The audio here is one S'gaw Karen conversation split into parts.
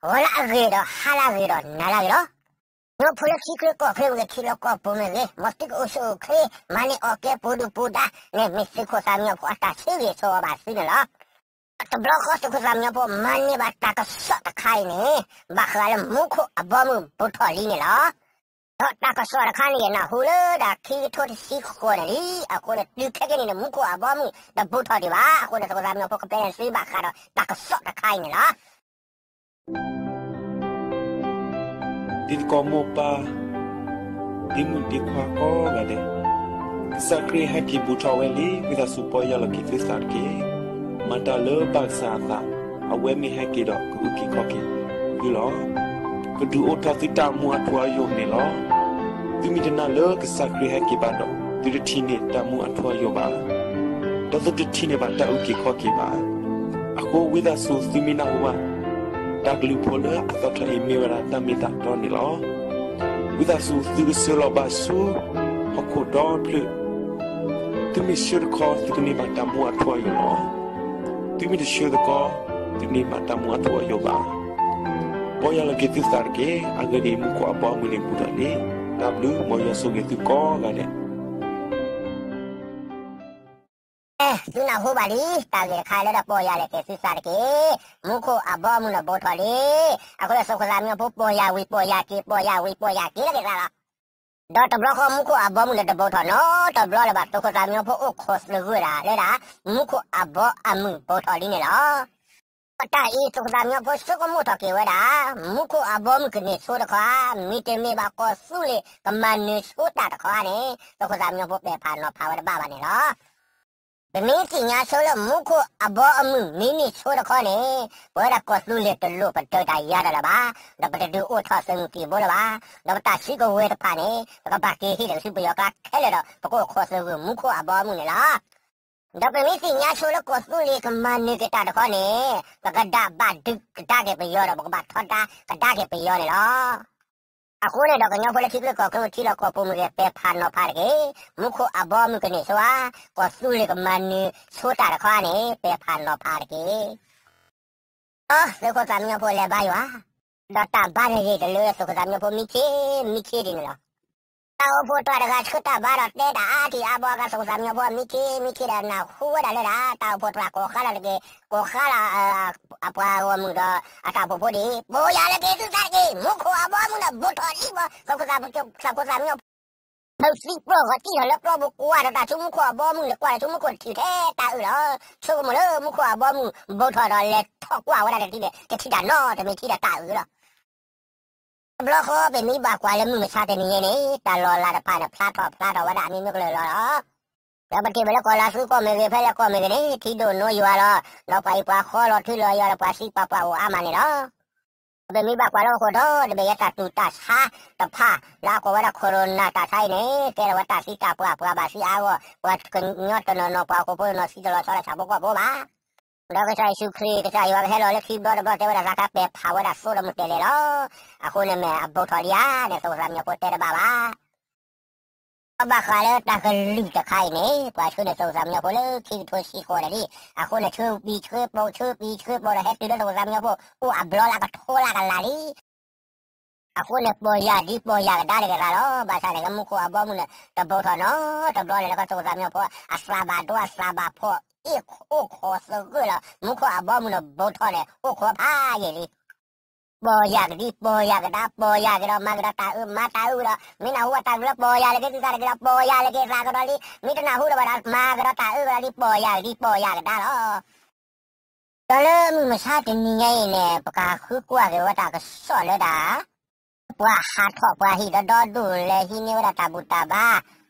ဂီၤလၢအဂ့ၤဒီးဟါလၢအဂ့ၤဒီးနၤလၢအဂ့ၤလီၤ. ကညီဖိလၢထံချၢကီၢ်ချၢမ့ၢ်ဂ့ၤ ထံလီၢ်ကီၢ်ပူၤမ့ၢ်ဂ့ၤ မ်သုကအိၣ်ဆူၣ်အိၣ်ချ့ မၤန့ၢ်အီၣ်ကဲ ပူၤဒုၣ်ပူၤဒါ န့ၣ်မ့ၢ်သုးခိၣ်သးမံညီဖိအတၢ်ဆၢဂ့ၤဆၢဝါဘၣ်သုန့ၣ်လီၤ. တဘျီဃီသုးခိၣ်သးမံညီဖိမၤန့ၢ်ဘၣ်တၢ်ကစီၣ်တခါအံၤန့ၣ် ဘၣ်ဃးလၢမူခိၣ်အဘီအမုၢ်ဘိးထီၣ်လံန့ၣ်လီၤ. ဒီးတၢ်ကစီၣ်တခါန့ၣ် ယနၢ်ဟူလၢဒၣ်ခံကထိတဆံဃိးန့ၣ်လံ. အဃိန့ၣ် တုၤခဲကနံၣ်န့ၣ် မူခိၣ်အဘီအမုၢ်တဘိးထီၣ်ဒံးဘၣ်. အဃိန့ၣ် သုးခိၣ်သးမံညီဖိကပျဲန့ၢ်သုဘၣ်ဃးဒီးတၢ်ကစီၣ်တခါအံၤန့ၣ်လီၤ. တံၤသကိးမိၢ်ပၢ်, ဒ့မုၣ်ဒ့ခွါကိးဂၤဒဲး, ကစၢ်ခရံာ်ဟဲက့ၤဘူးထီၣ်ဝဲလံ. ဝံသးစူၤ ပီၢ်ယၢ်လီၤက့ၤသုသးတက့ၢ်. မၤတၢ်လၢဘၣ်ကစၢ်အသး, အဝဲမ့ၢ်ဟဲက့ၤဒီး ကအုၣ်က့ၤခီၣ်က့ၤသုလီၤ. ကဒုးအိၣ်ထီၣ်သုတၢ်မူအထူအယိာ်န့ၣ်လီၤ. သုမ့ၢ်တနာ်လၢကစၢ်ခရံာ်ဟဲက့ၤဘၣ်ဒီး သုတထံၣ်န့ၢ်တၢ်မူအထူအယိာ်ဘၣ်, ဒီးသုတထံၣ်န့ၢ်ဘၣ်တၢ်အုၣ်က့ၤခီၣ်က့ၤဘၣ်. အဃိဝံသးစူၤ သုမ့ၢ်နၢ်ဟူဘၣ် တၢ်ကလုၢ်ဖိလၢအသီထီၣ်အံၤ မ့ၢ်ဝဲဒၣ်တၢ်မ့ၢ်တၢ်တီန့ၣ်လီၤ. ဝံသးစူၤ သုကဆှၢလီၤဘၣ်ဆူဟီၣ်ခိၣ်ဒီဖျၢၣ်, သုမ့ၢ်ဆှၢတခီ သုကန့ၢ်ဘၣ်တၢ်မူအထူအယိာ်လီၤ. သုမ့ၢ်တဆှၢသကီ သုန့ၢ်ဘၣ်တၢ်မူအထူအယိာ်ဘၣ်. ပီၢ်ယၢ်လီၤက့ၤသုသးတက့ၢ်. အဂ့ၢ်ဒ်အံၤ မူခိၣ်အဘီအမုၢ်န့ၣ်ဘူးထီၣ်လံ. တၢ်ဘျုး မ်ယွၤဆိၣ်ဂ့ၤသုကိးဂၤဒဲး. သုနၢ်ဟူဘၣ်လံ တၢ်ဂ့ၢ်တခါလၢဒီး ပီၢ်ယၢ်လီၤက့ၤသုသးတက့ၢ်. မူခိၣ်အဘီအမုၢ်န့ၣ်ဘိးထီၣ်လံ. အဃိဒီးသုးခိၣ်သးမံညီဖိ ပီၢ်ယၢ်ဝံၤပီၢ်ယၢ်က့ၤ ပီၢ်ယၢ်ဝံၤပီၢ်ယၢ်က့ၤလီၤက့ၤသးလီၤ. ဒီးတဘျီဃီ မူခိၣ်အဘီအမုၢ်န့ၣ်တဘိးထီၣ်နီတဘျီလၢၤဘၣ်. သုးခိၣ်သးမံညီဖိအိၣ်ခိးသဂၢၢ်ဒၣ်လၢဒၣ် မူခိၣ်အဘီအမုၢ်ဘိးထီၣ်လံန့ၣ်လီၤ. တၢ်အံၤ သုးခိၣ်သးမံညီဖိဆိကမိၣ်ထီၣ်က့ၤဝဲဒၣ် မူခိၣ်အဘီအမုၢ်ကန့ၢ်ဆိတခီဧါ, မ့တမ့ၢ်ဘၣ်ကီၢ်သူလ့ၤကမၤနၢၤဆိတၢ်တခီဧါန့ၣ် သုးခိၣ်သးမံညီဖိပဲာ်ဖးနီၤဖးဝဲတဘၣ်ဘၣ်န့ၣ်လီၤ. ပမ့ၢ်သ့ၣ်ညါဆိလၢမူခိၣ်အဘီအမုၢ်မ့ၢ်န့ၢ်ဆိတခီန့ၣ် ပဝဲဒၣ်ကီၢ်သူလ့ၤတလိၣ်ပဒၢးတၢ်ယၤတၢ်လၢၤဘၣ်, ဒီးပတဒုးအိၣ်ထီၣ်သုးမုၢ်သံၣ်ဘိလၢၤဘၣ်, ဒီးပတၢ်စုကဝဲၤတဖၣ်န့ၣ် ပကဘၣ်က့ၤဟ့ၣ်ဒီးဆူပယီၤကျါခဲလၢာ်ဒီး ပကအိၣ်ခိးသဂၢၢ်မူခိၣ်အဘီအမုၢ်န့ၣ်လီၤ. ဒီးပမ့ၢ်သ့ၣ်ညါဆိလၢကီၢ်သူလ့ၤကမၤနၢၤက့ၤတၢ်တခီန့ၣ် ပကဒၣ်ဘၣ်ဒုးကဒါက့ၤပယီၤဒီး ပကဘၣ်ထီဒါကဒါက့ၤပယီၤန့ၣ်လီၤ. အဃိန့ၣ်ဒီး ကညီဖိလၢထံချၢကီၢ်ချၢ ထံလီၢ်ကီၢ်ပူၤမ့ၢ်ဂ့ၤ ပဲာ်ဖးနီၤဖးတက့ၢ်. မူခိၣ်အဘီအမုၢ်ကန့ၢ်ဆိဧါ, ကီၢ်သူလ့ၤကမၤနၢၤဆိတၢ်တခီဧါန့ၣ် ပဲာ်ဖးနီၤဖးတက့ၢ်. သုးခိၣ်သးမံညီဖိလဲၤဘါယွၤ, ဒီးတၢ်ဘါန့ၣ်ဂ့ၤတလၢသုးခိၣ်သးမံညီဖိမံခ့မံခ့ဒ်န့ၣ်လီၤ. တၢ်အိၣ်ဖှိၣ်တဖၣ်တဂၤဆှၢတၢ်ဘါဒီးတဲတၢ်အါထံၣ်အါဘီအဂၤ သုးခိၣ်သးမံညီဖိအမံခ့မံခ့ဒီး နၢ်ဟူဝဲဒၣ်လၢဒၣ် တၢ်အိၣ်ဖှိၣ်တဖၣ်ကိးဃါလီၤတက့ၢ်, ကိးဃါလီၤ အပှၤဂီၢ်မုၢ်ဒီးအတၢ်အိၣ်ဖှိၣ်ဖိဒံး ပီၢ်ယၢ်လီၤက့ၤသုသးတက့ၢ်. မူခိၣ်အဘီအမုၢ်န့ၣ်ဘိးထီၣ်လံဘီ, သုးခိၣ်သးမံညီဖိ ဖုးသံပျိၢ်ဂီၤတံၢ်ထီၣ်လၢပျီပူၤကွၢ်ဒီးတၢ်ဆူမူခိၣ်အဘီအမုၢ်န့ၣ် ကွၢ်ဒီးဆူမူခိၣ်တထံၣ်ထဲတၢ်အုၣ်လီၤ. ဆိကမိၣ်လၢမူခိၣ်အဘီအမုၢ်ဘိးထီၣ်ဒီးလဲၤထီၣ်ကွၢ်ဝဲဒၣ်တထံၣ်န့ၣ် တထံၣ်တၢ်နီတမံၤထံၣ်ဒီးတၢ်အုၣ်လီၤ. တဘျီဃီပမ့ၢ်ဘၣ်ကွၢ်လၢမုၢ်မဆါတနံၤညါန့ၣ် တၢ်လီၤလးတဖၣ်န့ၣ် ဖျါထီၣ်ဖျါထီၣ်ဝဲဒၣ်အမံၤမံၤကလုာ်လီၤလီၤ. ဒီးပထံၣ်ဘၣ်လၢကီၢ်လါသူကီၢ်မ့ၢ်ဂ့ၤ ဖဲလဲၣ်ကီၢ်မ့ၢ်ဂ့ၤန့ၣ် ထံဒိၣ်နိယွၤလီၤ. ဒီးပှၤအံၤပှၤဃီလီၤထူလီၤယွၤဒီးပှၤသံပှၢ်ပှၢ်အိၣ်အါမးန့ၣ်လီၤ. ပမ့ၢ်ဘၣ်ကွၢ်လၢအဃိဒီး တဘ့ၣ်ယဲတၢ်တူၢ်တၢ်ဆါတဖၣ် လၢအကိးဝဲဒၣ် corona တၢ်ဆါအံၤန့ၣ် ကဲထီၣ်ဝဲတၢ်သံတၢ်ပှၢ် ပှၤဘၣ်သံအါဂီၢ် ပှၤကညီတနီၤနီၤ ပှၤဟီၣ်ခိၣ်ဖိတနီၤ သံတလီၤဆီလၢဆၣ်ဖိကီၢ်ဖိဘၣ်. ဒီးကစၢ်ယ့ၣ်ၡူးခရံာ် ကစၢ်ယွၤကဟဲလီၤလၢခံဘျီတဘျီ တဲဝဲဒၣ် သးကပယ်ဖးဝဲဒၣ်သိဒီးမုၢ်တဲလဲၤလီၤ. အဃိန့ၣ်မ့ၢ်အဘိးထီၣ်လံဧါန့ၣ် သုးခိၣ်သးမံညီဖိတဲတဘၣ်ဘၣ်. ဘၣ်ဃးလၢတၢ်ကလုၢ်တခါအံၤန့ၣ် ပှၤဆှၢန့ၢ်သုးခိၣ်သးမံညီဖိလၢခံကထိဆံဃိးန့ၣ်လံ. အဃိန့ၣ် ဆှၢပံၤဆှၢပိာ် ဆှၢပံၤဆှၢပိာ်ဒီး ဟဲတုၤလၢသုးခိၣ်သးမံညီဖိ အိၣ်အဘျီလၢကထိလၢကလးလံ. အဃိန့ၣ် ပီၢ်ယၢ်ဒံးပီၢ်ယၢ်ကဒါတဂ့ၤသးလီၤ. ဘၣ်ဆၣ်န့ၣ် လၢမူခိၣ်အဘီအမုၢ်န့ၣ် တဘိးထီၣ်နီတဘျီန့ၣ် လၢကသုးခိၣ်သးမံညီဖိ အသးဘၣ်ဒိအသးဘၣ်ဖှီၣ် အ့ၣ်အိၣ်ခိးသဂၢၢ်လီၤ. မူခိၣ်အဘီအမုၢ်န့ၣ် ဘိးထီၣ်န့ၣ် အိၣ်ခိးဖးယံာ်လံ. ပီၢ်ယၢ်ကဒံးပီၢ်ယၢ်ကဒါ ပီၢ်ယၢ်က့ၤဒီး မၤက့ၤဒီးတၢ်အၢ မၤတၢ်အၢကဒီး မ့ၢ်နၢ်ဟူအတၢ်ကလုၢ်လၢပီၢ်ယၢ်လီၤက့ၤသုသးတက့ၢ်ဒီး ပီၢ်ယၢ်လီၤက့ၤသးကဒီးလံ. မ့ၢ်တနၢ်ဟူဒီးဘၣ်ဒီး မၤက့ၤဒီးတၢ်အၢကဒီးလံ. ပီၢ်ယၢ်ကဒံးပီၢ်ယၢ်ကဒါလီၤ. ဒီးလၢမုၢ်မဆါတနံၤညါအံၤန့ၣ် ပကဃုကွၢ်က့ၤဝဲတၢ်ကစီၣ်လၢဒၣ် ပှၤဟးထီၣ်ပှၤဟံၣ်ဒီဒီဒိၣ် လဲၤဟံးန့ၢ်ဝဲဒၣ်တၢ်ဘူၣ်တၢ်ဘါ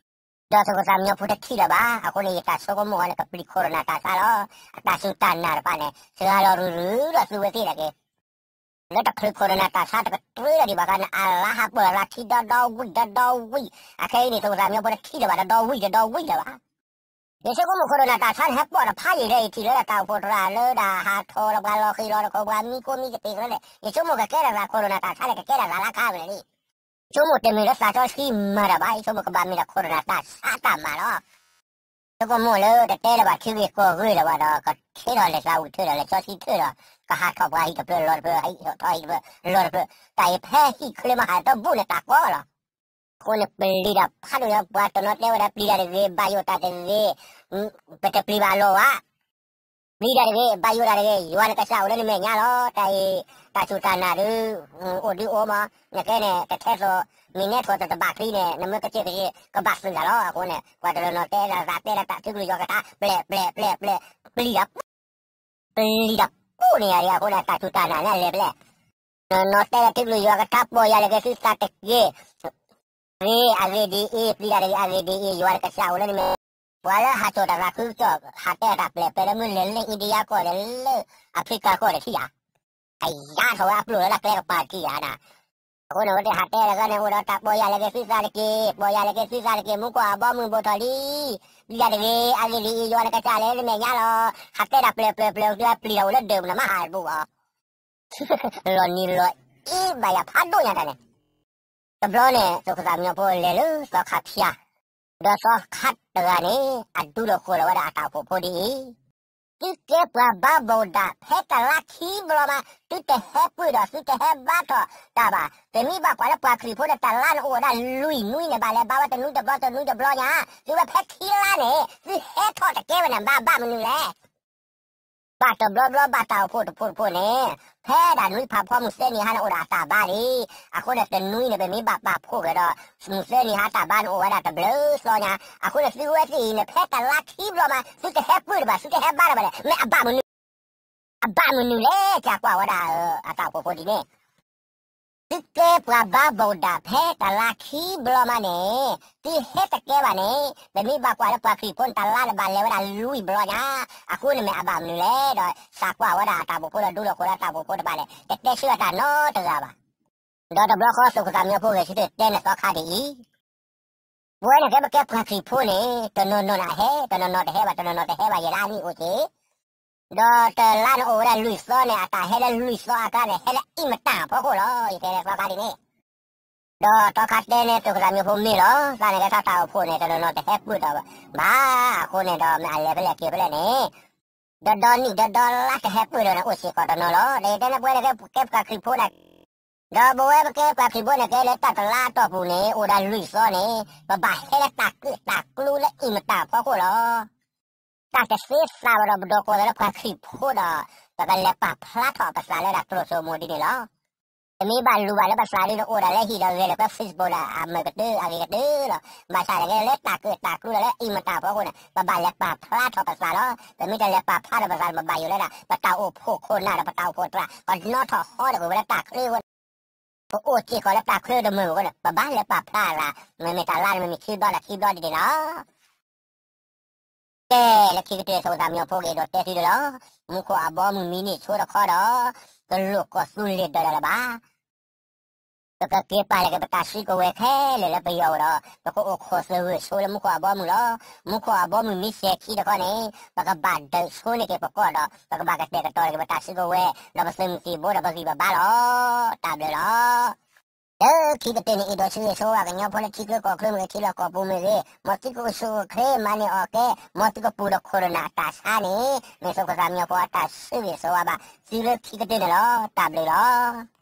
ဒီးသုးခိၣ်သးမံညီဖိတထံၣ်လၢၤဘၣ်. အဃိန့ၣ် ယတၢ်ဆိကမိၣ်အီၤန့ၣ် ကပျံၤ corona တၢ်ဆါလီၤ. အတၢ်စူၢ်တၢ်နာ်တဖၣ်န့ၣ် စှၤလီၤရုၢ်ရုၢ်ဒီးသုဝဲသ့ၣ်တဂ့ၤ လၢတချုး corona တၢ်ဆါတကတြၢဒီးဒံးဘၣ်ခါန့ၣ် အလါဟးပၢၢ်လါထံဒီဒီဝံၣ်ဒီဒီဝံၣ် အခဲအံၤန့ၣ် သုးခိၣ်သးမံညီဖိတထံၣ်လၢၤဘၣ် ဒီဒီဝံၣ်ဒီဒီဝံၣ်လၢၤဘၣ်. ယဆိကမိၣ် corona တၢ်ဆါန့ၣ် ဟဲပိာ်တဖးယံာ်လၢယထံၣ်လၢတၢ်အိၣ်ဖှိၣ်သရၣ်လၢဒၣ်ဟးထီၣ်လၢပှၤလီၤဃံၤလီၤတခီ ပှၤမံခိမံကသ့ၣ်ကရၢန့ၣ် ယဆိကမိၣ်ကကဲထီၣ်သး corona တၢ်ဆါန့ၣ် ကကဲထီၣ်သးလၢခါမနုၤလံ. ယဆိကမိၣ်တမ့ၢ်လၢသးစီဆှံမၤတၢ်ဘၣ် ယဆိကမိၣ်ကဘၣ်မ့ၢ်ဒၣ် corona တၢ်ဆါတၢ်မၤလီၤ. ဆိကမိၣ်လၢတတဲလၢၤဘၣ် ထံဂ့ၢ်ကီၢ်ဂ့ၢ်လၢၤဘၣ်ဒီး ကထံၣ်ထီၣ်လဲၤသးဝံၤထၢၣ်ဒီး လဲၤစီဆှံထၢၣ်ဒီး ကဟးထီၣ်ပှၤဟံၣ်တဖျၢၣ်လီၤတဖျၢၣ် ဟးထီၣ်ဟံၣ်တဖျၢၣ်လီၤတဖျၢၣ်, တၢ်အံၤဖဲဟံၣ်ချၢမးဟးတဘူၣ်န့ၣ်တၢ်ကီလီၤ. အဃိန့ၣ်ပျံၤတၢ်ဖးဒိၣ်ညါ ပှၤတနီၤတဲဝဲဒၣ် ပျံၤတၢ်တဂ့ၤ ဘၣ်ယိၣ်တၢ်တဂ့ၤ, ပတပျံၤဘၣ်အလီၢ်ဘၣ်. ပျံၤတၢ်တဂ့ၤ ဘၣ်ယိၣ်တၢ်တဂ့ၤ ယွၤနကစၢ်အိၣ်လၢနမဲာ်ညါလီၤ. တၢ်အံၤ တၢ်စူၢ်တၢ်နာ်ဒုး အိၣ်ဒုးအိၣ်မး, နကဲန့ၣ် တထဲသိး မ့ၢ်နဲထီၣ်တဘၣ်ချံန့ၣ် နမ့ၢ်ကစၢၢ်ကစၢၢ် ကဘၣ်သုးတၢ်လီၤ. အဃိန့ၣ် ပှၤတနီၤနီၤတဲဒၣ်သးတဲဒၣ်တၢ်ထူကလုၢ်ယွၤကထါ ပျဲၢ်ပျဲၢ်ပျဲၢ်ပျဲၢ် ပျံၤတၢ် ပျံၤတၢ်ပူန့ၣ်ယၤဒ်အဃိန့ၣ် တၢ်စူၢ်တၢ်နာ်န့ၣ်လဲၤပျဲၢ် နီၤနီၤတဲဒၣ်ထူကလုၢ်ယွၤကထါ ပီၢ်ယၤလၢကသံသးတက့ၢ် ဂ့ၤ အဂ့ၢ်ဒ်အံၤ, ပျံၤတၢ်တဂ့ၤ အဂ့ၢ်ဒ်အံၤ, ယွၤနကစၢ်အိၣ်လၢနမဲာ်, ပှၤလၢဟးစိာ်တၢ်သးခုကစီၣ် ဟးတဲတၢ်ပျဲၢ်ပျဲၢ်လၢမုၢ်လဲၤလၢ India ကီၢ်ဒီးလၢ Africa ကီၢ်ဒီးထံၣ်ဧါ, အယါထီၣ်ဝဲအပျိၢ်လၢတၢ်ကျဲကပၤတထံၣ်ဧါနၤ, အဃိန့ၣ် အဝဲသ့ၣ်ဟးတဲတဂၤန့ၣ် အိၣ်ဒီးတၢ်ပီၢ်ယၤလၢကသံသးတက့ၢ်, ပီၢ်ယၤလၢကသံသးတက့ၢ်, မူခိၣ်အဘီအမုၢ်ဘိးထီၣ်လံ, ပျံၤတၢ်တဂ့ၤ အဂ့ၢ်ဒ်အံၤ, ယွၤနကစၢ်လၢနမဲာ်ညါလီၤ, ဟးတဲတၢ်ပျဲၢ်ပျဲၢ်ပျဲၢ် ပျံၤတၢ်အိၣ်လၢဒၢးပူၤန့ၣ် မ့ၢ်ဟးတဘူၣ်ဘၣ် လီၤနံၤလီၤအံၤဘၣ်ယၤဖးဒိၣ်ညါတၢ်န့ၣ်, တဘျီန့ၣ် သုးခိၣ်သးမံညီဖိလဲၤလၢသီခါဖၠါ, ဒီးသီခါတဂၤန့ၣ် အဒူလီၤဃိလီၤဝဲဒၣ်အတၢ်အိၣ်ဖှိၣ်ဖိဒ်အံၤ, သုကဲပှၤဘါဘိၣ်ဒၣ် ဖဲတလါခံဘျီမး သုတဟဲပှ့ၤဒီး သုတဟဲဘါထီၣ်တၢ်ဘၣ်. ပမ့ၢ်ဘၣ်ကွၢ်လၢပှၤခရံာ်ဖိဒီး တလါန့ၣ်အိၣ်ဝဲဒၣ်လွံၢ်နွံန့ၣ် ဘၣ်လဲၤဘါဝဲတနွံတဘျီတနွံတဘျီညါ, သုဝဲဖဲခံလါန့ၣ် သုဟဲထီၣ်တကဲဝဲန့ၣ် ဘၣ်ဘၣ်မနုၤလဲၣ် ဘၣ်တဘျီဘျီဘၣ်တၢ်အိၣ်ဖှိၣ်တဖှိၣ်တဖှိၣ်န့ၣ်, ဖဲဒၣ်နွံဖးဖီမုၢ်သၢနံၤဟါန့ၣ်အိၣ်ဒီးအတၢ်ဘါလံ. အဃိန့ၣ်တနွံန့ၣ် ပမ့ၢ်ဘၣ်ပာ်ဖှိၣ်က့ၤဒီး မုၢ်သၢနံၤဟါတၢ်ဘါန့ၣ်အိၣ်ဝဲဒၣ်တဘျုးသီညါ. အဃိန့ၣ်သုဝဲသ့ၣ်အံၤန့ၣ် ဖဲတလါခံဘျီမး သုတဟဲပှ့ၤတဘၣ် သုတဟဲဘါတဘၣ်န့ၣ် မ့ၢ်အဘၣ်မနုၤ အဘၣ်မနုၤလဲၣ် ကကွၢ်ဝဲဒၣ်အတၢ်အိၣ်ဖှိၣ်ဖိဒ်န့ၣ် သုကဲပှၤဘါဘိၣ်ဒၣ်ဖဲတလါခံဘျီမးန့ၣ်, သုဟဲတကဲဘၣ်န့ၣ်, ပမ့ၢ်ဘၣ်ကွၢ်လၢပှၤခရံာ်ဖိန့ၣ် တလါန့ၣ်ဘၣ်လဲၤဝဲဒၣ်လွံၢ်ဘျီညါ, အဃိန့ၣ်မ့ၢ်အဘၣ်မနုၤလဲၣ်ဒီး သးကွၢ်ဝဲဒၣ်အတၢ်အိၣ်ဖှိၣ်ဖိဒီးဒူလီၤဃိလၢတၢ်အိၣ်ဖှိၣ်ဖိတဖၣ်န့ၣ် တတဲဆၢအတၢ်နီတဂၤဘၣ်. ဒီးတဘျီဃီသုးခိၣ်သးမံညီဖိဂဲၤဆၢထၢၣ်တဲန့ၣ်သီခါဒ်အံၤ ပဝဲန့ၣ်ကဲပကဲပှၤခရံာ်ဖိန့ၣ် တနီၤနီၤန့ၣ်အဟဲ, တနီၤနီၤတဟဲဘၣ်, တနီၤနီၤတဟဲဘၣ် ယဲဒၣ်အနံၣ်အိၣ်က့ၤ, ဒီးတလါန့ၣ်အိၣ်ဝဲဒၣ်လွံၢ်သီန့ၣ် အတၢ်ဟဲလၢလွံၢ်သီအကျါန့ၣ် ဟဲလၢအံၣ်မတၢ်အဖီခိၣ်လီၤ. ယတဲန့ၣ်သီခါဒ်န့ၣ်, ဒီးသီခါတဲန့ၣ်သုးခိၣ်သးမံဖိမ့ၢ်လီၤ, သးန့ၣ်ကဲထီၣ်တၢ်အိၣ်ဖှိၣ်န့ၣ် တနီၤနီၤတဟဲပှ့ၤဒီးဘၣ်, အဃိန့ၣ်ဒီးမ့ၢ်အလဲၤဖဲလဲၣ်က့ၤဖဲလဲၣ်န့ၣ် ဒီးဒီနံၣ်ဒီဒီလါတဟဲပှ့ၤဒီးန့ၣ် အိၣ်စ့ၢ်ကီးတနီၤလီၤ. ဒီးယတဲန့ၣ်ပဝဲန့ၣ်ကဲပှၤခရံာ်ဖိန့ၣ်, ဒီးပဝဲပကဲပှၤခရံာ်ဖိန့ၣ် ကဲလၢတၢ်တလါအတီၢ်ပူၤန့ၣ် အိၣ်ဒၣ်လွံၢ်သီန့ၣ် ပဘၣ်ဟဲလၢတၢ်ကၢၣ်တၢ်ကျူလၢအံၣ်မတၢ်အဖီခိၣ်လီၤ. တၢ်တသ့သးဘၣ်ဒီးပဒီကီၢ်လၢပှၤခရံာ်ဖိဒီး ပကလဲၤပာ်ဖျါထီၣ်ပသးလၢဒၣ်ကျိၣ်စိမိၤဒ်န့ၣ်လီၤ. ပမ့ၢ်ဘၣ်လူၤဘၣ်လၢပသးဒ်န့ၣ် အိၣ်ဒၣ်လၢဟံၣ်ဒီးဂဲၤလၢပ Facebook ဒီးအမုာ်ကတၢၢ်အဂ့ၤကတၢၢ်လီၤ. ဘၣ်ဆၣ်န့ၣ်ကဲလၢတၢ်ကၢၣ်တၢ်ကျူလၢအံၣ်မတၢ်အဖီခိၣ်န့ၣ် ပဘၣ်လဲၤပာ်ဖျါထီၣ်ပသးလီၤ. ပမ့ၢ်တလဲၤပာ်ဖျါထီၣ်ပသးန့ၣ် ပဘၣ်ယိၣ်လၢဒၣ် ပတၢ်အိၣ်ဖှိၣ်ခိၣ်နၢ်ဒီးပတၢ်အိၣ်ဖှိၣ်သရၣ် ကနီထီၣ်ဟီဒီးက့ၤဝဲလၢတၢ်ချၢအဃိန့ၣ် ပအိၣ်စ့ၢ်ကီးလၢတၢ်ချၢတမုာ်အဃိန့ၣ် ပဘၣ်လဲၤပာ်ဖျါအသး မ့မ့ၢ်တၢ်လါန့ၣ် မ့မ့ၢ်ခံဘျီဒီးခံဘျီဒ်န့ၣ်လီၤ. ကဲ, လၢခံကတၢၢ်သုးခိၣ်သးမံဖိကအဲၣ်ဒိးတဲသုလၢလီၤ. မူခိၣ်အဘီအမုၢ်မံန့ၢ်ဆိတခီဒီး တလိၣ်ကီၢ်သူလ့ၤဒၢးဒီးလၢၤဘၣ်. ပကက့ၤပာ်လၢက့ၤပတၢ်စုကဝဲၤခဲလၢာ်လၢပယီၤအအိၣ်ဒီး ပကအိၣ်ခိးသဂၢၢ်ဆိလၢမူခိၣ်အဘီအမုၢ်လီၤ. မူခိၣ်အဘီအမုၢ်မံစဲၤခံတခီန့ၣ် ပကဘၣ်ဒုးဆိန့ၢ်က့ၤပကီၢ်ဒီး ပကဘၣ်ကတဲာ်ကတီၤက့ၤပတၢ်စုကဝဲၤ ဒီးပသုးမုၢ်သံၣ်ဘိဒီးပဂံၢ်ပဘါလီၤ. တၢ်ဘျုးလီၤ. လၢခံကတၢၢ်န့ၣ် အဲၣ်ဒိးဆၢဂ့ၤဆၢဝါကညီဖိလၢထံချၢကီၢ်ချၢမ့ၢ်ဂ့ၤ ထံလီၢ်ကီၢ်ပူၤမ့ၢ်ဂ့ၤ, မ်သုကအိၣ်ဆူၣ်အိၣ်ချ့ မၤန့ၢ်အီၣ်ကဲ, မ်သုကပူၤဒီးခိၣ်ဒီးနၢ်အတၢ်ဆါန့ၣ် မ့ၢ်သုးခိၣ်သးမံဖိအတၢ်ဆၢဂ့ၤဆၢဝါဘၣ် သုလၢခံကတၢၢ်န့ၣ်လီၤ. တၢ်ဘျုးလီၤ.